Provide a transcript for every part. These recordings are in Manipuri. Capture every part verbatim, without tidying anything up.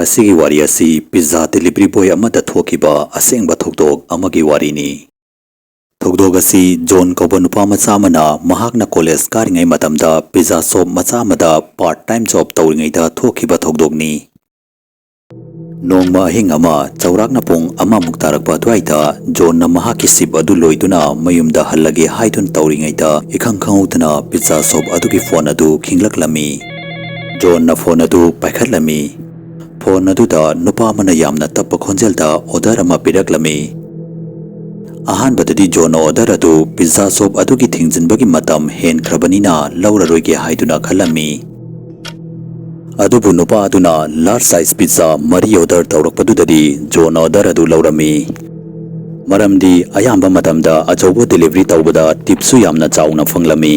ꯉꯁꯤꯒꯤ ꯋꯥꯔꯤ ꯑꯁꯤ pizza delivery boy ꯑꯃꯗ ꯊꯣꯛꯈꯤꯕ ꯑꯁꯦꯡꯕ ꯊꯧꯗꯣꯛ ꯑꯃꯒꯤ ꯋꯥꯔꯤꯅꯤ꯫ ꯊꯧꯗꯣꯛ ꯑꯁꯤ ꯖꯣꯟ ꯀꯧꯕ ꯅꯨꯄꯥ ꯃꯆꯥ ꯑꯃꯅ ꯃꯍꯥꯛꯅ college ꯀꯥꯔꯤꯉꯩ ꯃꯇꯝꯗ pizza shop ꯃꯆꯥ ꯑꯃꯗ part time job ꯇꯧꯔꯤꯉꯩꯗ ꯊꯣꯛꯈꯤꯕ ꯊꯧꯗꯣꯛꯅꯤ꯫ ꯅꯣꯡꯃ ꯑꯍꯤꯡ ꯑꯃ ꯆꯥꯎꯔꯥꯛꯅ ꯄꯨꯡ ꯑꯃꯃꯨꯛ ꯇꯥꯔꯛꯄ ꯑꯗꯨꯋꯥꯏꯗ ꯖꯣꯟꯅ ꯃꯍꯥꯛꯀꯤ shift ꯑꯗꯨ ꯂꯣꯏꯗꯨꯅ ꯃꯌꯨꯝꯗ ꯍꯜꯂꯒꯦ ꯍꯥꯏꯗꯨꯅ ꯇꯧꯔꯤꯉꯩꯗ ꯏꯈꯪ ꯈꯪꯍꯧꯗꯅ pizza shop ꯑꯗꯨꯒꯤ phone ꯑꯗꯨ ꯈꯤꯡꯂꯛꯂꯝꯃꯤ꯫ ꯖꯣꯟꯅ phone ꯑꯗꯨ ꯄꯥꯏꯈꯠꯂꯝꯃꯤ꯫ Phone ꯑꯗꯨꯗ ꯅꯨꯄꯥ ꯑꯃꯅ ꯌꯥꯝꯅ ꯇꯞꯄ ꯈꯣꯟꯖꯦꯜꯗ order ꯑꯃ ꯄꯤꯔꯛꯂꯝꯃꯤ꯫ ꯑꯍꯥꯟꯕꯗꯗꯤ ꯖꯣꯟꯅ order ꯑꯗꯨ pizza shop ꯑꯗꯨꯒꯤ ꯊꯤꯡꯖꯤꯟꯕꯒꯤ ꯃꯇꯝ ꯍꯦꯟꯈ꯭ꯔꯕꯅꯤꯅ ꯂꯧꯔꯔꯣꯏꯒꯦ ꯍꯥꯏꯗꯨꯅ ꯈꯜꯂꯝꯃꯤ꯫ ꯑꯗꯨꯕꯨ ꯅꯨꯄꯥ ꯑꯗꯨꯅ large size pizza ꯃꯔꯤ order ꯇꯧꯔꯛꯄꯗꯨꯗꯗꯤ ꯖꯣꯟꯅ order ꯑꯗꯨ ꯂꯧꯔꯝꯃꯤ꯫ ꯃꯔꯝꯗꯤ ꯑꯌꯥꯝꯕ ꯃꯇꯝꯗ ꯑꯆꯧꯕ delivery ꯇꯧꯕꯗ tipꯁꯨ ꯌꯥꯝꯅ ꯆꯥꯎꯅ ꯐꯪꯂꯝꯃꯤ,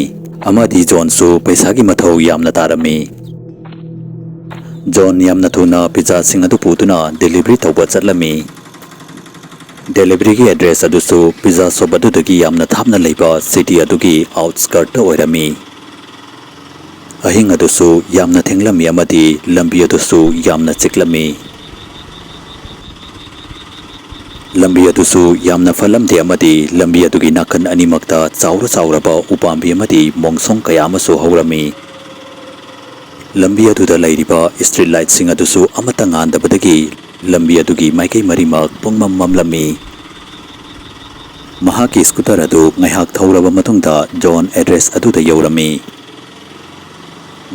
ꯑꯃꯗꯤ ꯖꯣꯟꯁꯨ ꯄꯩꯁꯥꯒꯤ ꯃꯊꯧ ꯌꯥꯝꯅ ꯇꯥꯔꯝꯃꯤ꯫ ꯖꯣꯟ ꯌꯥꯝꯅ ꯊꯨꯅ pizzaꯁꯤꯡ ꯑꯗꯨ ꯄꯨꯗꯨꯅ delivery ꯇꯧꯕ ꯆꯠꯂꯝꯃꯤ꯫ Deliveryꯒꯤ address ꯑꯗꯨꯁꯨ pizza shop ꯑꯗꯨꯗꯒꯤ ꯌꯥꯝꯅ ꯊꯥꯞꯅ ꯂꯩꯕ city ꯑꯗꯨꯒꯤ outskirtꯇ ꯑꯣꯏꯔꯝꯃꯤ꯫ ꯑꯍꯤꯡ ꯑꯗꯨꯁꯨ ꯌꯥꯝꯅ ꯊꯦꯡꯂꯝꯃꯤ ꯑꯃꯗꯤ ꯂꯝꯕꯤ ꯑꯗꯨꯁꯨ ꯌꯥꯝꯅ ꯆꯤꯛꯂꯝꯃꯤ꯫ ꯂꯝꯕꯤ ꯑꯗꯨꯁꯨ ꯌꯥꯝꯅ ꯐꯠꯂꯝꯗꯦ ꯑꯃꯗꯤ ꯂꯝꯕꯤ ꯑꯗꯨꯒꯤ ꯅꯥꯀꯟ ꯑꯅꯤꯃꯛꯇ ꯆꯥꯎꯔ ꯆꯥꯎꯔꯕ ꯎꯄꯥꯝꯕꯤ ꯑꯃꯗꯤ ꯃꯣꯡꯁꯣꯡ ꯀꯌꯥ ꯑꯃꯁꯨ ꯍꯧꯔꯝꯃꯤ꯫ ꯂꯝꯕꯤ ꯑꯗꯨꯗ ꯂꯩꯔꯤꯕ street lightꯁꯤꯡ ꯑꯗꯨꯁꯨ ꯑꯃꯠꯇ ꯉꯥꯟꯗꯕꯗꯒꯤ ꯂꯝꯕꯤ ꯑꯗꯨꯒꯤ ꯃꯥꯏꯀꯩ ꯃꯔꯤꯃꯛ ꯄꯨꯡꯃꯝ ꯃꯝꯂꯝꯃꯤ꯫ ꯃꯍꯥꯛꯀꯤ scooter ꯑꯗꯨ ꯉꯥꯏꯍꯥꯛ ꯊꯧꯔꯕ ꯃꯇꯨꯡꯗ ꯖꯣꯟ address ꯑꯗꯨꯗ ꯌꯧꯔꯝꯃꯤ꯫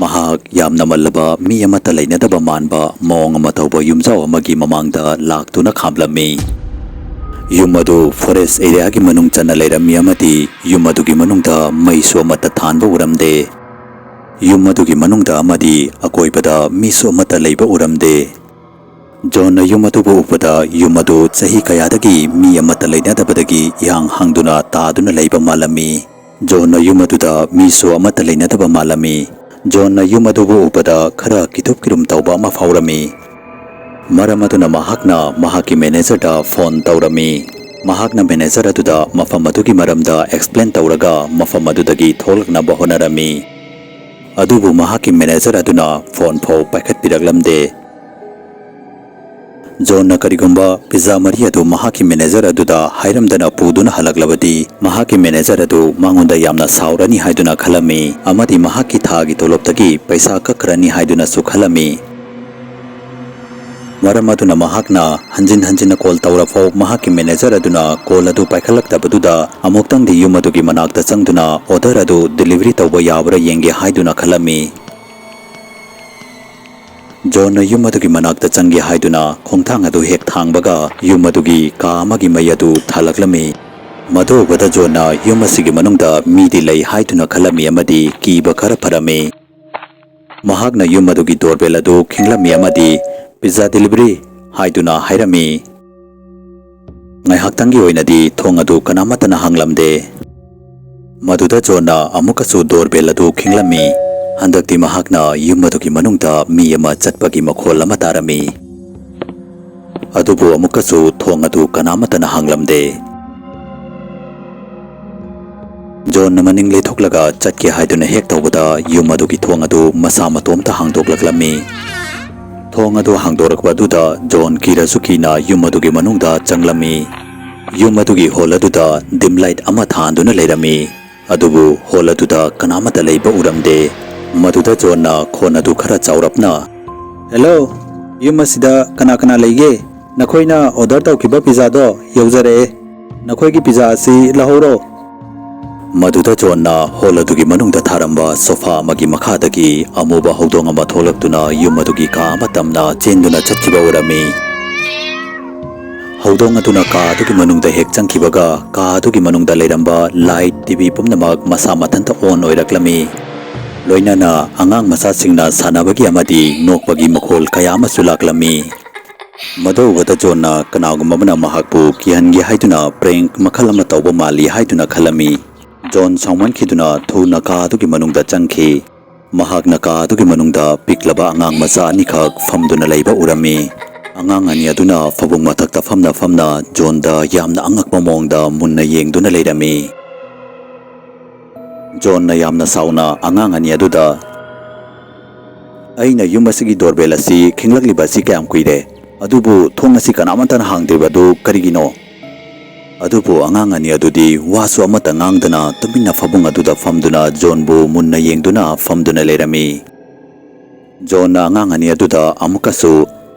ꯃꯍꯥꯛ ꯌꯥꯝꯅ ꯃꯜꯂꯕ, ꯃꯤ ꯑꯃꯠꯇ ꯂꯩꯅꯗꯕ ꯃꯥꯟꯕ ꯃꯑꯣꯡ ꯑꯃ ꯇꯧꯕ ꯌꯨꯝꯖꯥꯎ ꯑꯃꯒꯤ ꯃꯃꯥꯡꯗ ꯂꯥꯛꯇꯨꯅ ꯈꯥꯝꯂꯝꯃꯤ꯫ ꯌꯨꯝ ꯑꯗꯨ forest areaꯒꯤ ꯃꯅꯨꯡ ꯆꯟꯅ ꯂꯩꯔꯝꯃꯤ ꯑꯃꯗꯤ ꯌꯨꯝ ꯑꯗꯨꯒꯤ ꯃꯅꯨꯡꯗ ꯃꯩꯁꯨ ꯑꯃꯠꯇ ꯊꯥꯟꯕ ꯎꯔꯝꯗꯦ꯫ ꯌꯨꯝ ꯑꯗꯨꯒꯤ ꯃꯅꯨꯡꯗ ꯑꯃꯗꯤ ꯑꯀꯣꯏꯕꯗ ꯃꯤꯁꯨ ꯑꯃꯠꯇ ꯂꯩꯕ ꯎꯔꯝꯗꯦ꯫ ꯖꯣꯟꯅ ꯌꯨꯝ ꯑꯗꯨꯕꯨ ꯎꯕꯗ ꯌꯨꯝ ꯑꯗꯨ ꯆꯍꯤ ꯀꯌꯥꯗꯒꯤ ꯃꯤ ꯑꯃꯠꯇ ꯂꯩꯅꯗꯕꯗꯒꯤ ꯏꯍꯥꯡ ꯍꯥꯡꯗꯨꯅ ꯇꯥꯗꯨꯅ ꯂꯩꯕ ꯃꯥꯜꯂꯝꯃꯤ꯫ ꯖꯣꯟꯅ ꯌꯨꯝ ꯑꯗꯨꯗ ꯃꯤꯁꯨ ꯑꯃꯠꯇ ꯂꯩꯅꯗꯕ ꯃꯥꯜꯂꯝꯃꯤ꯫ ꯖꯣꯟꯅ ꯌꯨꯝ ꯑꯗꯨꯕꯨ ꯎꯕꯗ ꯈꯔ ꯀꯤꯊꯨꯞ ꯀꯤꯔꯨꯝ ꯇꯧꯕ ꯑꯃ ꯐꯥꯎꯔꯝꯃꯤ꯫ ꯃꯔꯝ ꯑꯗꯨꯅ ꯃꯍꯥꯛꯅ ꯃꯍꯥꯛꯀꯤ managerꯗ phone ꯇꯧꯔꯝꯃꯤ꯫ ꯃꯍꯥꯛꯅ manager ꯑꯗꯨꯗ ꯃꯐꯝ ꯑꯗꯨꯒꯤ ꯃꯔꯝꯗ explain ꯇꯧꯔꯒ ꯃꯐꯝ ꯑꯗꯨꯗꯒꯤ ꯊꯣꯛꯂꯛꯅꯕ ꯍꯣꯠꯅꯔꯝꯃꯤ꯫ ꯑꯗꯨꯕꯨ ꯃꯍꯥꯛꯀꯤ manager ꯑꯗꯨꯅ phone ꯐꯥꯎ ꯄꯥꯏꯈꯠꯄꯤꯔꯛꯂꯝꯗꯦ꯫ ꯖꯣꯟꯅ ꯀꯔꯤꯒꯨꯝꯕ ꯄꯤꯖꯥ ꯃꯔꯤ ꯑꯗꯨ ꯃꯍꯥꯛꯀꯤ ꯃꯦꯅꯦꯖꯔ ꯑꯗꯨꯗ ꯍꯥꯏꯔꯝꯗꯅ ꯄꯨꯗꯨꯅ ꯍꯜꯂꯛꯂꯕꯗꯤ, ꯃꯍꯥꯛꯀꯤ ꯃꯦꯅꯦꯖꯔ ꯑꯗꯨ ꯃꯉꯣꯟꯗ ꯌꯥꯝꯅ ꯁꯥꯎꯔꯅꯤ ꯍꯥꯏꯗꯨꯅ ꯈꯜꯂꯝꯃꯤ ꯑꯃꯗꯤ ꯃꯍꯥꯛꯀꯤ ꯊꯥꯒꯤ ꯇꯣꯂꯣꯞꯇꯒꯤ ꯄꯩꯁꯥ ꯀꯛꯈ꯭ꯔꯅꯤ ꯍꯥꯏꯗꯨꯅꯁꯨ ꯈꯜꯂꯝꯃꯤ꯫ ꯃꯔꯝ ꯑꯗꯨꯅ ꯃꯍꯥꯛꯅ ꯍꯟꯖꯤꯟ ꯍꯟꯖꯤꯟꯅ ꯀꯣꯜ ꯇꯧꯔꯐꯥꯎ ꯃꯍꯥꯛꯀꯤ ꯃꯦꯅꯦꯖꯔ ꯑꯗꯨꯅ ꯀꯣꯜ ꯑꯗꯨ ꯄꯥꯏꯈꯠꯂꯛꯇꯕꯗꯨꯗ ꯑꯃꯨꯛꯇꯪꯗꯤ ꯌꯨꯝ ꯑꯗꯨꯒꯤ ꯃꯅꯥꯛꯇ ꯆꯪꯗꯨꯅ ꯑꯣꯔꯗꯔ ꯑꯗꯨ ꯗꯤꯂꯤꯚꯔꯤ ꯇꯧꯕ ꯌꯥꯕ꯭ꯔꯥ ꯌꯦꯡꯒꯦ ꯍꯥꯏꯗꯨꯅ ꯈꯜꯂꯝꯃꯤ꯫ ꯖꯣꯟꯅ ꯌꯨꯝ ꯑꯗꯨꯒꯤ ꯃꯅꯥꯛꯇ ꯆꯪꯒꯦ ꯍꯥꯏꯗꯨꯅ ꯈꯣꯡꯊꯥꯡ ꯑꯗꯨ ꯍꯦꯛ ꯊꯥꯡꯕꯒ ꯌꯨꯝ ꯑꯗꯨꯒꯤ ꯀꯥ ꯑꯃꯒꯤ ꯃꯩ ꯑꯗꯨ ꯊꯥꯜꯂꯛꯂꯝꯃꯤ꯫ ꯃꯗꯨ ꯎꯕꯗ ꯖꯣꯟꯅ ꯌꯨꯝ ꯑꯁꯤꯒꯤ ꯃꯅꯨꯡꯗ ꯃꯤꯗꯤ ꯂꯩ ꯍꯥꯏꯗꯨꯅ ꯈꯜꯂꯝꯃꯤ ꯑꯃꯗꯤ ꯀꯤꯕ ꯈꯔ ꯐꯔꯝꯃꯤ꯫ ꯃꯍꯥꯛꯅ ꯌꯨꯝ ꯑꯗꯨꯒꯤ ꯗꯣꯔꯕꯦꯜ ꯑꯗꯨ ꯈꯤꯡꯂꯝꯃꯤ ꯑꯃꯗꯤ "ꯄꯤꯖꯥ ꯗꯤꯂꯤꯚꯔꯤ" ꯍꯥꯏꯗꯨꯅ ꯍꯥꯏꯔꯝꯃꯤ꯫ ꯉꯥꯏꯍꯥꯛꯇꯪꯒꯤ ꯑꯣꯏꯅꯗꯤ ꯊꯣꯡ ꯑꯗꯨ ꯀꯅꯥꯃꯠꯇꯅ ꯍꯥꯡꯂꯝꯗꯦ꯫ ꯃꯗꯨꯗ ꯖꯣꯟꯅ ꯑꯃꯨꯛꯀꯁꯨ ꯗꯣꯔꯕꯦꯜ ꯑꯗꯨ ꯈꯤꯡꯂꯝꯃꯤ꯫ ꯍꯟꯗꯛꯇꯤ ꯃꯍꯥꯛꯅ ꯌꯨꯝ ꯑꯗꯨꯒꯤ ꯃꯅꯨꯡꯗ ꯃꯤ ꯑꯃ ꯆꯠꯄꯒꯤ ꯃꯈꯣꯜ ꯑꯃ ꯇꯥꯔꯝꯃꯤ꯫ ꯑꯗꯨꯕꯨ ꯑꯃꯨꯛꯀꯁꯨ ꯊꯣꯡ ꯑꯗꯨ ꯀꯅꯥꯃꯠꯇꯅ ꯍꯥꯡꯂꯝꯗꯦ꯫ ꯖꯣꯟꯅ ꯃꯅꯤꯡ ꯂꯩꯊꯣꯛꯂꯒ ꯆꯠꯀꯦ ꯍꯥꯏꯗꯨꯅ ꯍꯦꯛ ꯇꯧꯕꯗ, ꯌꯨꯝ ꯑꯗꯨꯒꯤ ꯊꯣꯡ ꯑꯗꯨ ꯃꯁꯥ ꯃꯇꯣꯝꯇ ꯍꯥꯡꯗꯣꯛꯂꯛꯂꯝꯃꯤ꯫ ꯊꯣꯡ ꯑꯗꯨ ꯍꯥꯡꯗꯣꯔꯛꯄ ꯑꯗꯨꯗ ꯖꯣꯟ ꯀꯤꯔꯁꯨ ꯀꯤꯅ ꯌꯨꯝ ꯑꯗꯨꯒꯤ ꯃꯅꯨꯡꯗ ꯆꯪꯂꯝꯃꯤ꯫ ꯌꯨꯝ ꯑꯗꯨꯒꯤ ꯍꯣꯜ ꯑꯗꯨꯗ ꯗꯤꯝ ꯂꯥꯏꯠ ꯑꯃ ꯊꯥꯟꯗꯨꯅ ꯂꯩꯔꯝꯃꯤ꯫ ꯑꯗꯨꯕꯨ ꯍꯣꯜ ꯑꯗꯨꯗ ꯀꯅꯥꯃꯠꯇ ꯂꯩꯕ ꯎꯔꯝꯗꯦ꯫ ꯃꯗꯨꯗ ꯖꯣꯟꯅ ꯈꯣꯟ ꯑꯗꯨ ꯈꯔ ꯆꯥꯎꯔꯞꯅ, "ꯍꯦꯜꯂꯣ, ꯌꯨꯝ ꯑꯁꯤꯗ ꯀꯅꯥ ꯀꯅꯥ ꯂꯩꯒꯦ? ꯅꯈꯣꯏꯅ ꯑꯣꯔꯗꯔ ꯇꯧꯈꯤꯕ ꯄꯤꯖꯥꯗꯣ ꯌꯧꯖꯔꯛꯑꯦ꯫ ꯅꯈꯣꯏꯒꯤ ꯄꯤꯖꯥ ꯑꯁꯤ ꯂꯧꯍꯧꯔꯣ꯫" ꯃꯗꯨꯗ ꯖꯣꯟꯅ ꯍꯣꯜ ꯑꯗꯨꯒꯤ ꯃꯅꯨꯡꯗ ꯊꯥꯔꯝꯕ ꯁꯣꯐꯥ ꯑꯃꯒꯤ ꯃꯈꯥꯗꯒꯤ ꯑꯃꯨꯕ ꯍꯧꯗꯣꯡ ꯑꯃ ꯊꯣꯛꯂꯛꯇꯨꯅ ꯌꯨꯝ ꯑꯗꯨꯒꯤ ꯀꯥ ꯑꯃ ꯇꯝꯅ ꯆꯦꯟꯗꯨꯅ ꯆꯠꯈꯤꯕ ꯎꯔꯝꯃꯤ꯫ ꯍꯧꯗꯣꯡ ꯑꯗꯨꯅ ꯀꯥ ꯑꯗꯨꯒꯤ ꯃꯅꯨꯡꯗ ꯍꯦꯛ ꯆꯪꯈꯤꯕꯒ, ꯀꯥ ꯑꯗꯨꯒꯤ ꯃꯅꯨꯡꯗ ꯂꯩꯔꯝꯕ ꯂꯥꯏꯠ, ꯇꯤꯚꯤ ꯄꯨꯝꯅꯃꯛ ꯃꯁꯥ ꯃꯊꯟꯇ ꯑꯣꯟ ꯑꯣꯏꯔꯛꯂꯝꯃꯤ꯫ ꯂꯣꯏꯅꯅ ꯑꯉꯥꯡ ꯃꯆꯥꯁꯤꯡꯅ ꯁꯥꯟꯅꯕꯒꯤ ꯑꯃꯗꯤ ꯅꯣꯛꯄꯒꯤ ꯃꯈꯣꯜ ꯀꯌꯥ ꯑꯃꯁꯨ ꯂꯥꯛꯂꯝꯃꯤ꯫ ꯃꯗꯨ ꯎꯕꯗ ꯖꯣꯟꯅ ꯀꯅꯥꯒꯨꯝꯕ ꯑꯃꯅ ꯃꯍꯥꯛꯄꯨ ꯀꯤꯍꯟꯒꯦ ꯍꯥꯏꯗꯨꯅ ꯄ꯭ꯔꯦꯡꯛ ꯃꯈꯜ ꯑꯃ ꯇꯧꯕ ꯃꯥꯜꯂꯤ ꯍꯥꯏꯗꯨꯅ ꯈꯜꯂꯝꯃꯤ꯫ ꯖꯣꯟ ꯁꯥꯎꯃꯟꯈꯤꯗꯨꯅ ꯊꯨꯅ ꯀꯥ ꯑꯗꯨꯒꯤ ꯃꯅꯨꯡꯗ ꯆꯪꯈꯤ꯫ ꯃꯍꯥꯛꯅ ꯀꯥ ꯑꯗꯨꯒꯤ ꯃꯅꯨꯡꯗ ꯄꯤꯛꯂꯕ ꯑꯉꯥꯡ ꯃꯆꯥ ꯑꯅꯤꯈꯛ ꯐꯝꯗꯨꯅ ꯂꯩꯕ ꯎꯔꯝꯃꯤ꯫ ꯑꯉꯥꯡ ꯑꯅꯤ ꯑꯗꯨꯅ ꯐꯃꯨꯡ ꯃꯊꯛꯇ ꯐꯝꯅ ꯐꯝꯅ ꯖꯣꯟꯗ ꯌꯥꯝꯅ ꯑꯉꯛꯄ ꯃꯑꯣꯡꯗ ꯃꯨꯟꯅ ꯌꯦꯡꯗꯨꯅ ꯂꯩꯔꯝꯃꯤ꯫ ꯖꯣꯟꯅ ꯌꯥꯝꯅ ꯁꯥꯎꯅ ꯑꯉꯥꯡ ꯑꯅꯤ ꯑꯗꯨꯗ, "ꯑꯩꯅ ꯌꯨꯝ ꯑꯁꯤꯒꯤ ꯗꯣꯔꯕꯦꯜ ꯑꯁꯤ ꯈꯤꯡꯂꯛꯂꯤꯕ ꯑꯁꯤ ꯀꯌꯥꯝ ꯀꯨꯏꯔꯦ? "ꯑꯗꯨꯕꯨ ꯊꯣꯡ ꯑꯁꯤ ꯀꯅꯥꯃꯠꯇꯅ ꯍꯥꯡꯗ꯭ꯔꯤꯕ ꯑꯗꯨ ꯀꯔꯤꯒꯤꯅꯣ?" ꯑꯗꯨꯕꯨ ꯑꯉꯥꯡ ꯑꯅꯤ ꯑꯗꯨꯗꯤ ꯋꯥꯁꯨ ꯑꯃꯠꯇ ꯉꯥꯡꯗꯅ ꯇꯨꯃꯤꯟꯅ ꯐꯃꯨꯡ ꯑꯗꯨꯗ ꯐꯝꯗꯨꯅ ꯖꯣꯟꯕꯨ ꯃꯨꯟꯅ ꯌꯦꯡꯗꯨꯅ ꯐꯝꯗꯨꯅ ꯂꯩꯔꯝꯃꯤ꯫ ꯖꯣꯟꯅ ꯑꯉꯥꯡ ꯑꯅꯤ ꯑꯗꯨꯗ ꯑꯃꯨꯛꯀꯁꯨ,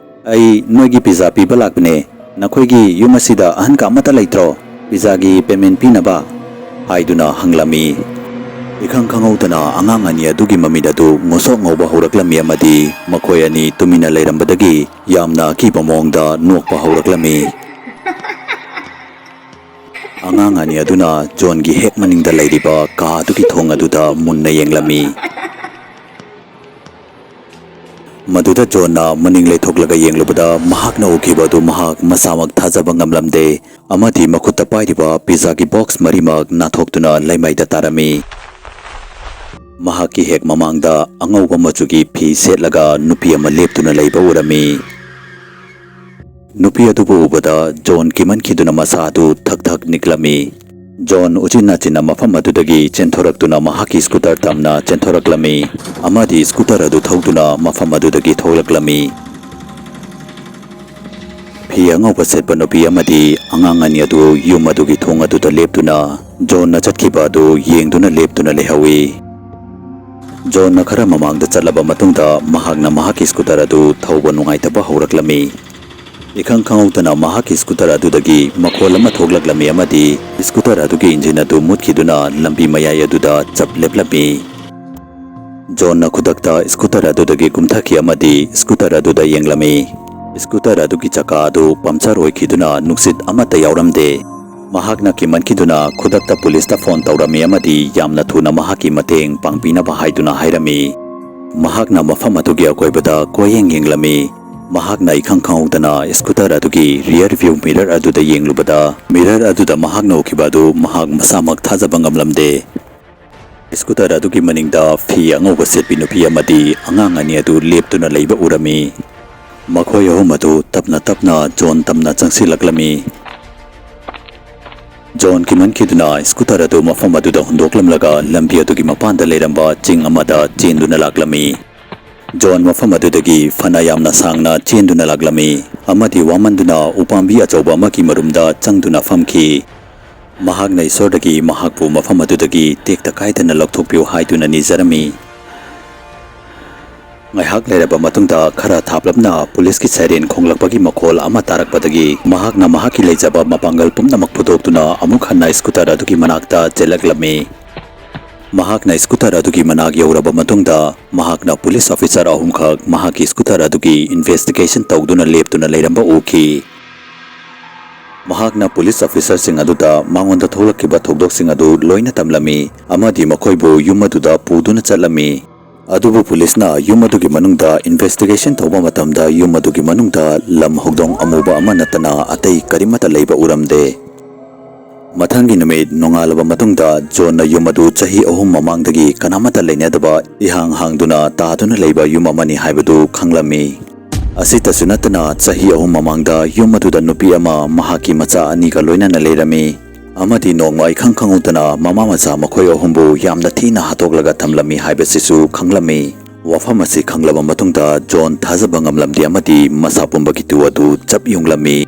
"ꯑꯩ ꯅꯣꯏꯒꯤ ꯄꯤꯖꯥ ꯄꯤꯕ ꯂꯥꯛꯄꯅꯦ꯫ ꯅꯈꯣꯏꯒꯤ ꯌꯨꯝ ꯑꯁꯤꯗ ꯑꯍꯟ ꯀꯥ ꯑꯃꯠꯇ ꯂꯩꯇ꯭ꯔꯣ? ꯄꯤꯖꯥꯒꯤ ꯄꯦꯃꯦꯟ ꯄꯤꯅꯕ?" ꯍꯥꯏꯗꯨꯅ ꯍꯪꯂꯝꯃꯤ꯫ ꯏꯈꯪ ꯈꯪꯍꯧꯗꯅ ꯑꯉꯥꯡ ꯑꯅꯤ ꯑꯗꯨꯒꯤ ꯃꯃꯤꯠ ꯑꯗꯨ ꯉꯧꯁꯣꯛ ꯉꯧꯕ ꯍꯧꯔꯛꯂꯝꯃꯤ ꯑꯃꯗꯤ ꯃꯈꯣꯏ ꯑꯅꯤ ꯇꯨꯃꯤꯟꯅ ꯂꯩꯔꯝꯕꯗꯒꯤ ꯌꯥꯝꯅ ꯑꯀꯤꯕ ꯃꯑꯣꯡꯗ ꯅꯣꯛꯄ ꯍꯧꯔꯛꯂꯝꯃꯤ꯫ ꯑꯉꯥꯡ ꯑꯅꯤ ꯑꯗꯨꯅ ꯖꯣꯟꯒꯤ ꯍꯦꯛ ꯃꯅꯤꯡꯗ ꯂꯩꯔꯤꯕ ꯀꯥ ꯑꯗꯨꯒꯤ ꯊꯣꯡ ꯑꯗꯨꯗ ꯃꯨꯟꯅ ꯌꯦꯡꯂꯝꯃꯤ꯫ ꯃꯗꯨꯗ ꯖꯣꯟꯅ ꯃꯅꯤꯡ ꯂꯩꯊꯣꯛꯂꯒ ꯌꯦꯡꯂꯨꯕꯗ ꯃꯍꯥꯛꯅ ꯎꯈꯤꯕ ꯑꯗꯨ ꯃꯍꯥꯛ ꯃꯁꯥꯃꯛ ꯊꯥꯖꯕ ꯉꯝꯂꯝꯗꯦ꯫ ꯑꯃꯗꯤ ꯃꯈꯨꯠꯇ ꯄꯥꯏꯔꯤꯕ ꯄꯤꯖꯥꯒꯤ ꯕꯣꯛꯁ ꯃꯔꯤꯃꯛ ꯅꯥꯟꯊꯣꯛꯇꯨꯅ ꯂꯩꯃꯥꯏꯗ ꯇꯥꯔꯝꯃꯤ꯫ ꯃꯍꯥꯛꯀꯤ ꯍꯦꯛ ꯃꯃꯥꯡꯗ ꯑꯉꯧꯕ ꯃꯆꯨꯒꯤ ꯐꯤ ꯁꯦꯠꯂꯒ ꯅꯨꯄꯤ ꯑꯃ ꯂꯦꯞꯇꯨꯅ ꯂꯩꯕ ꯎꯔꯝꯃꯤ꯫ ꯅꯨꯄꯤ ꯑꯗꯨꯕꯨ ꯎꯕꯗ ꯖꯣꯟ ꯀꯤꯃꯟꯈꯤꯗꯨꯅ ꯃꯁꯥ ꯑꯗꯨ ꯊꯛ ꯊꯛ ꯅꯤꯛꯂꯝꯃꯤ꯫ ꯖꯣꯟ ꯎꯆꯤꯟ ꯅꯥꯆꯤꯟꯅ ꯃꯐꯝ ꯑꯗꯨꯗꯒꯤ ꯆꯦꯟꯊꯣꯔꯛꯇꯨꯅ ꯃꯍꯥꯛꯀꯤ ꯁ꯭ꯀꯨꯇꯔ ꯇꯝꯅ ꯆꯦꯟꯊꯣꯔꯛꯂꯝꯃꯤ ꯑꯃꯗꯤ ꯁ꯭ꯀꯨꯇꯔ ꯑꯗꯨ ꯊꯧꯗꯨꯅ ꯃꯐꯝ ꯑꯗꯨꯗꯒꯤ ꯊꯣꯛꯂꯛꯂꯝꯃꯤ꯫ ꯐꯤ ꯑꯉꯧꯕ ꯁꯦꯠꯄ ꯅꯨꯄꯤ ꯑꯃꯗꯤ ꯑꯉꯥꯡ ꯑꯅꯤ ꯑꯗꯨ ꯌꯨꯝ ꯑꯗꯨꯒꯤ ꯊꯣꯡ ꯑꯗꯨꯗ ꯂꯦꯞꯇꯨꯅ ꯖꯣꯟꯅ ꯆꯠꯈꯤꯕ ꯑꯗꯨ ꯌꯦꯡꯗꯨꯅ ꯂꯦꯞꯇꯨꯅ ꯂꯩꯍꯧꯏ꯫ ꯖꯣꯟꯅ ꯈꯔ ꯃꯃꯥꯡꯗ ꯆꯠꯂꯕ ꯃꯇꯨꯡꯗ ꯃꯍꯥꯛꯅ ꯃꯍꯥꯛꯀꯤ ꯁ꯭ꯀꯨꯇꯔ ꯑꯗꯨ ꯊꯧꯕ ꯅꯨꯡꯉꯥꯏꯇꯕ ꯍꯧꯔꯛꯂꯝꯃꯤ꯫ ꯏꯈꯪ ꯈꯪꯍꯧꯗꯅ ꯃꯍꯥꯛꯀꯤ ꯁ꯭ꯀꯨꯇꯔ ꯑꯗꯨꯗꯒꯤ ꯃꯈꯣꯜ ꯑꯃ ꯊꯣꯛꯂꯛꯂꯝꯃꯤ ꯑꯃꯗꯤ ꯁ꯭ꯀꯨꯇꯔ ꯑꯗꯨꯒꯤ ꯏꯟꯖꯤꯟ ꯑꯗꯨ ꯃꯨꯠꯈꯤꯗꯨꯅ ꯂꯝꯕꯤ ꯃꯌꯥꯏ ꯑꯗꯨꯗ ꯆꯞ ꯂꯦꯞꯂꯝꯃꯤ꯫ ꯖꯣꯟꯅ ꯈꯨꯗꯛꯇ ꯁ꯭ꯀꯨꯇꯔ ꯑꯗꯨꯗꯒꯤ ꯀꯨꯝꯊꯈꯤ ꯑꯃꯗꯤ ꯁ꯭ꯀꯨꯇꯔ ꯑꯗꯨꯗ ꯌꯦꯡꯂꯝꯃꯤ꯫ ꯁ꯭ꯀꯨꯇꯔ ꯑꯗꯨꯒꯤ ꯆꯀꯥ ꯑꯗꯨ ꯄꯝꯆꯔ ꯑꯣꯏꯈꯤꯗꯨꯅ ꯅꯨꯡꯁꯤꯠ ꯑꯃꯠꯇ ꯌꯥꯎꯔꯝꯗꯦ꯫ ꯃꯍꯥꯛꯅ ꯀꯤꯃꯟꯈꯤꯗꯨꯅ ꯈꯨꯗꯛꯇ ꯄꯨꯂꯤꯁꯇ ꯐꯣꯟ ꯇꯧꯔꯝꯃꯤ ꯑꯃꯗꯤ ꯌꯥꯝꯅ ꯊꯨꯅ ꯃꯍꯥꯛꯀꯤ ꯃꯇꯦꯡ ꯄꯥꯡꯕꯤꯅꯕ ꯍꯥꯏꯗꯨꯅ ꯍꯥꯏꯔꯝꯃꯤ꯫ ꯃꯍꯥꯛꯅ ꯃꯐꯝ ꯑꯗꯨꯒꯤ ꯑꯀꯣꯏꯕꯗ ꯀꯣꯏꯌꯦꯡ ꯌꯦꯡꯂꯝꯃꯤ꯫ ꯃꯍꯥꯛꯅ ꯏꯈꯪ ꯈꯪꯍꯧꯗꯅ ꯁ꯭ꯀꯨꯇꯔ ꯑꯗꯨꯒꯤ ꯔꯤꯌꯔ ꯚ꯭ꯌꯨ ꯃꯤꯔꯔ ꯑꯗꯨꯗ ꯌꯦꯡꯂꯨꯕꯗ, ꯃꯤꯔꯔ ꯑꯗꯨꯗ ꯃꯍꯥꯛꯅ ꯎꯈꯤꯕ ꯑꯗꯨ ꯃꯍꯥꯛ ꯃꯁꯥꯃꯛ ꯊꯥꯖꯕ ꯉꯝꯂꯝꯗꯦ꯫ ꯁ꯭ꯀꯨꯇꯔ ꯑꯗꯨꯒꯤ ꯃꯅꯤꯡꯗ ꯐꯤ ꯑꯉꯧꯕ ꯁꯦꯠꯄꯤ ꯅꯨꯄꯤ ꯑꯃꯗꯤ ꯑꯉꯥꯡ ꯑꯅꯤ ꯑꯗꯨ ꯂꯦꯞꯇꯨꯅ ꯂꯩꯕ ꯎꯔꯝꯃꯤ꯫ ꯃꯈꯣꯏ ꯑꯍꯨꯝ ꯑꯗꯨ ꯇꯞꯅ ꯇꯞꯅ ꯖꯣꯟ ꯇꯝꯅ ꯆꯪꯁꯤꯜꯂꯛꯂꯝꯃꯤ꯫ ꯖꯣꯟ ꯀꯤꯃꯟꯈꯤꯗꯨꯅ ꯁ꯭ꯀꯨꯇꯔ ꯑꯗꯨ ꯃꯐꯝ ꯑꯗꯨꯗ ꯍꯨꯟꯗꯣꯛꯂꯝꯂꯒ ꯂꯝꯕꯤ ꯑꯗꯨꯒꯤ ꯃꯄꯥꯟꯗ ꯂꯩꯔꯝꯕ ꯆꯤꯡ ꯑꯃꯗ ꯆꯦꯟꯗꯨꯅ ꯂꯥꯛꯂꯝꯃꯤ꯫ ꯖꯣꯟ ꯃꯐꯝ ꯑꯗꯨꯗꯒꯤ ꯐꯅ ꯌꯥꯝꯅ ꯁꯥꯡꯅ ꯆꯦꯟꯗꯨꯅ ꯂꯥꯛꯂꯝꯃꯤ꯫ ꯑꯃꯗꯤ ꯋꯥꯃꯟꯗꯨꯅ ꯎꯄꯥꯝꯕꯤ ꯑꯆꯧꯕ ꯑꯃꯒꯤ ꯃꯔꯨꯝꯗ ꯆꯪꯗꯨꯅ ꯐꯝꯈꯤ꯫ ꯃꯍꯥꯛꯅ ꯏꯁꯣꯔꯗꯒꯤ ꯃꯍꯥꯛꯄꯨ ꯃꯐꯝ ꯑꯗꯨꯗꯒꯤ ꯇꯦꯛꯇ ꯀꯥꯏꯗꯅ ꯂꯧꯊꯣꯛꯄꯤꯌꯨ ꯍꯥꯏꯗꯨꯅ ꯅꯤꯖꯔꯝꯃꯤ꯫ ꯉꯥꯏꯍꯥꯛ ꯂꯩꯔꯕ ꯃꯇꯨꯡꯗ ꯈꯔ ꯊꯥꯞꯂꯞꯅ ꯄꯨꯂꯤꯁꯀꯤ ꯁꯥꯏꯔꯦꯟ ꯈꯣꯡꯂꯛꯄꯒꯤ ꯃꯈꯣꯜ ꯑꯃ ꯇꯥꯔꯛꯄꯗꯒꯤ ꯃꯍꯥꯛꯅ ꯃꯍꯥꯛꯀꯤ ꯂꯩꯖꯕ ꯃꯄꯥꯡꯒꯜ ꯄꯨꯝꯅꯃꯛ ꯐꯨꯗꯣꯛꯇꯨꯅ ꯑꯃꯨꯛ ꯍꯟꯅ ꯁ꯭ꯀꯨꯇꯔ ꯑꯗꯨꯒꯤ ꯃꯅꯥꯛꯇ ꯆꯦꯜꯂꯛꯂꯝꯃꯤ꯫ ꯃꯍꯥꯛꯅ ꯁ꯭ꯀꯨꯇꯔ ꯑꯗꯨꯒꯤ ꯃꯅꯥꯛ ꯌꯧꯔꯕ ꯃꯇꯨꯡꯗ ꯃꯍꯥꯛꯅ ꯄꯨꯂꯤꯁ ꯑꯣꯐꯤꯁꯔ ꯑꯍꯨꯝꯈꯛ ꯃꯍꯥꯛꯀꯤ ꯁ꯭ꯀꯨꯇꯔ ꯑꯗꯨꯒꯤ ꯏꯟꯚꯦꯁꯇꯤꯒꯦꯁꯟ ꯇꯧꯗꯨꯅ ꯂꯦꯞꯇꯨꯅ ꯂꯩꯔꯝꯕ ꯎꯈꯤ꯫ ꯃꯍꯥꯛꯅ ꯄꯨꯂꯤꯁ ꯑꯣꯐꯤꯁꯔꯁꯤꯡ ꯑꯗꯨꯗ ꯃꯉꯣꯟꯗ ꯊꯣꯛꯂꯛꯈꯤꯕ ꯊꯧꯗꯣꯛꯁꯤꯡ ꯑꯗꯨ ꯂꯣꯏꯅ ꯇꯝꯂꯝꯃꯤ ꯑꯃꯗꯤ ꯃꯈꯣꯏꯕꯨ ꯌꯨꯝ ꯑꯗꯨꯗ ꯄꯨꯗꯨꯅ ꯆꯠꯂꯝꯃꯤ꯫ ꯑꯗꯨꯕꯨ ꯄꯨꯂꯤꯁꯅ ꯌꯨꯝ ꯑꯗꯨꯒꯤ ꯃꯅꯨꯡꯗ ꯏꯟꯚꯦꯁꯇꯤꯒꯦꯁꯟ ꯇꯧꯕ ꯃꯇꯝꯗ ꯌꯨꯝ ꯑꯗꯨꯒꯤ ꯃꯅꯨꯡꯗ ꯂꯝ ꯍꯧꯗꯣꯡ ꯑꯃꯨꯕ ꯑꯃ ꯅꯠꯇꯅ ꯑꯇꯩ ꯀꯔꯤꯃꯠꯇ ꯂꯩꯕ ꯎꯔꯝꯗꯦ꯫ ꯃꯊꯪꯒꯤ ꯅꯨꯃꯤꯠ ꯅꯣꯡꯉꯥꯜꯂꯕ ꯃꯇꯨꯡꯗ ꯖꯣꯟꯅ ꯌꯨꯝ ꯑꯗꯨ ꯆꯍꯤ ꯑꯍꯨꯝ ꯃꯃꯥꯡꯗꯒꯤ ꯀꯅꯥꯃꯠꯇ ꯂꯩꯅꯗꯕ, ꯏꯍꯥꯡ ꯍꯥꯡꯗꯨꯅ ꯇꯥꯗꯨꯅ ꯂꯩꯕ ꯌꯨꯝ ꯑꯃꯅꯤ ꯍꯥꯏꯕꯗꯨ ꯈꯪꯂꯝꯃꯤ꯫ ꯑꯁꯤꯇꯁꯨ ꯅꯠꯇꯅ, ꯆꯍꯤ ꯑꯍꯨꯝ ꯃꯃꯥꯡꯗ ꯌꯨꯝ ꯑꯗꯨꯗ ꯅꯨꯄꯤ ꯑꯃ ꯃꯍꯥꯛꯀꯤ ꯃꯆꯥ ꯑꯅꯤꯒ ꯂꯣꯏꯅꯅ ꯂꯩꯔꯝꯃꯤ ꯑꯃꯗꯤ ꯅꯣꯡꯃ ꯏꯈꯪ ꯈꯪꯍꯧꯗꯅ ꯃꯃꯥ ꯃꯆꯥ ꯃꯈꯣꯏ ꯑꯍꯨꯝꯕꯨ ꯌꯥꯝꯅ ꯊꯤꯅ ꯍꯥꯠꯇꯣꯛꯂꯒ ꯊꯝꯂꯝꯃꯤ ꯍꯥꯏꯕꯁꯤꯁꯨ ꯈꯪꯂꯝꯃꯤ꯫ ꯋꯥꯐꯝ ꯑꯁꯤ ꯈꯪꯂꯕ ꯃꯇꯨꯡꯗ ꯖꯣꯟ ꯊꯥꯖꯕ ꯉꯝꯂꯝꯗꯦ ꯑꯃꯗꯤ ꯃꯁꯥ ꯄꯨꯝꯕꯒꯤ ꯇꯨ ꯑꯗꯨ ꯆꯞ ꯌꯨꯡꯂꯝꯃꯤ꯫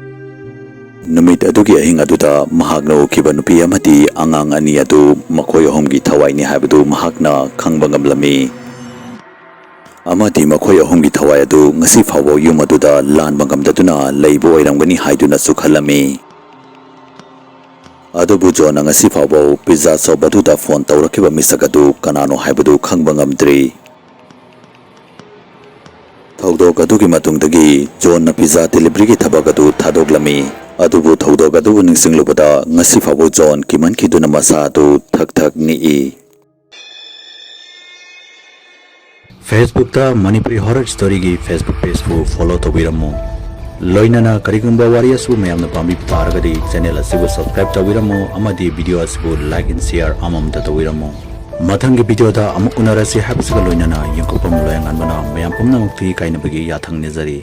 ꯅꯨꯃꯤꯠ ꯑꯗꯨꯒꯤ ꯑꯍꯤꯡ ꯑꯗꯨꯗ ꯃꯍꯥꯛꯅ ꯎꯈꯤꯕ ꯅꯨꯄꯤ ꯑꯃꯗꯤ ꯑꯉꯥꯡ ꯑꯅꯤ ꯑꯗꯨ ꯃꯈꯣꯏ ꯑꯍꯨꯝꯒꯤ ꯊꯋꯥꯏꯅꯤ ꯍꯥꯏꯕꯗꯨ ꯃꯍꯥꯛꯅ ꯈꯪꯕ ꯉꯝꯂꯝꯃꯤ꯫ ꯑꯃꯗꯤ ꯃꯈꯣꯏ ꯑꯍꯨꯝꯒꯤ ꯊꯋꯥꯏ ꯑꯗꯨ ꯉꯁꯤ ꯐꯥꯎꯕ ꯌꯨꯝ ꯑꯗꯨꯗ ꯂꯥꯟꯕ ꯉꯝꯗꯗꯨꯅ ꯂꯩꯕ ꯑꯣꯏꯔꯝꯒꯅꯤ ꯍꯥꯏꯗꯨꯅꯁꯨ ꯈꯜꯂꯝꯃꯤ꯫ ꯑꯗꯨꯕꯨ ꯖꯣꯟꯅ ꯉꯁꯤ ꯐꯥꯎꯕ ꯄꯤꯖꯥ ꯁꯣꯞ ꯑꯗꯨꯗ ꯐꯣꯟ ꯇꯧꯔꯛꯈꯤꯕ ꯃꯤꯁꯛ ꯑꯗꯨ ꯀꯅꯥꯅꯣ ꯍꯥꯏꯕꯗꯨ ꯈꯪꯕ ꯉꯝꯗ꯭ꯔꯤ꯫ ꯊꯧꯗꯣꯛ ꯑꯗꯨꯒꯤ ꯃꯇꯨꯡꯗꯒꯤ ꯖꯣꯟꯅ ꯄꯤꯖꯥ ꯗꯦꯂꯤꯚꯔꯤꯒꯤ ꯊꯕꯛ ꯑꯗꯨ ꯊꯥꯗꯣꯛꯂꯝꯃꯤ꯫ ꯑꯗꯨꯕꯨ ꯊꯧꯗꯣꯛ ꯑꯗꯨꯕꯨ ꯅꯤꯡꯁꯤꯡꯂꯨꯕꯗ ꯉꯁꯤ ꯐꯥꯎꯕ ꯖꯣꯟ ꯀꯤꯃꯟꯈꯤꯗꯨꯅ ꯃꯁꯥ ꯑꯗꯨ ꯊꯛ ꯊꯛ ꯅꯤꯛꯏ꯫ Facebookꯇ ꯃꯅꯤꯄꯨꯔꯤ ꯍꯣꯔꯔ ꯁ꯭ꯇꯣꯔꯤꯒꯤ Facebook pageꯄꯨ follow ꯇꯧꯕꯤꯔꯝꯃꯨ꯫ ꯂꯣꯏꯅꯅ ꯀꯔꯤꯒꯨꯝꯕ ꯋꯥꯔꯤ ꯑꯁꯤꯕꯨ ꯃꯌꯥꯝꯅ ꯄꯥꯝꯕꯤꯕ ꯇꯥꯔꯒꯗꯤ channel ꯑꯁꯤꯕꯨ subscribe ꯇꯧꯕꯤꯔꯝꯃꯨ ꯑꯃꯗꯤ video ꯑꯁꯤꯕꯨ like and share ꯑꯃꯃꯝꯇ ꯇꯧꯕꯤꯔꯝꯃꯨ꯫ ꯃꯊꯪꯒꯤ videoꯗ ꯑꯃꯨꯛ ꯎꯅꯔꯁꯤ ꯍꯥꯏꯕꯁꯤꯒ ꯂꯣꯏꯅꯅ ꯌꯦꯡꯊꯣꯛꯄꯝ ꯂꯣꯌꯥꯉꯥꯟꯕꯅ ꯃꯌꯥꯝ ꯄꯨꯝꯅꯃꯛꯇ ꯏꯀꯥꯏꯅꯕꯒꯤ ꯌꯥꯊꯪ ꯅꯤꯖꯔꯤ꯫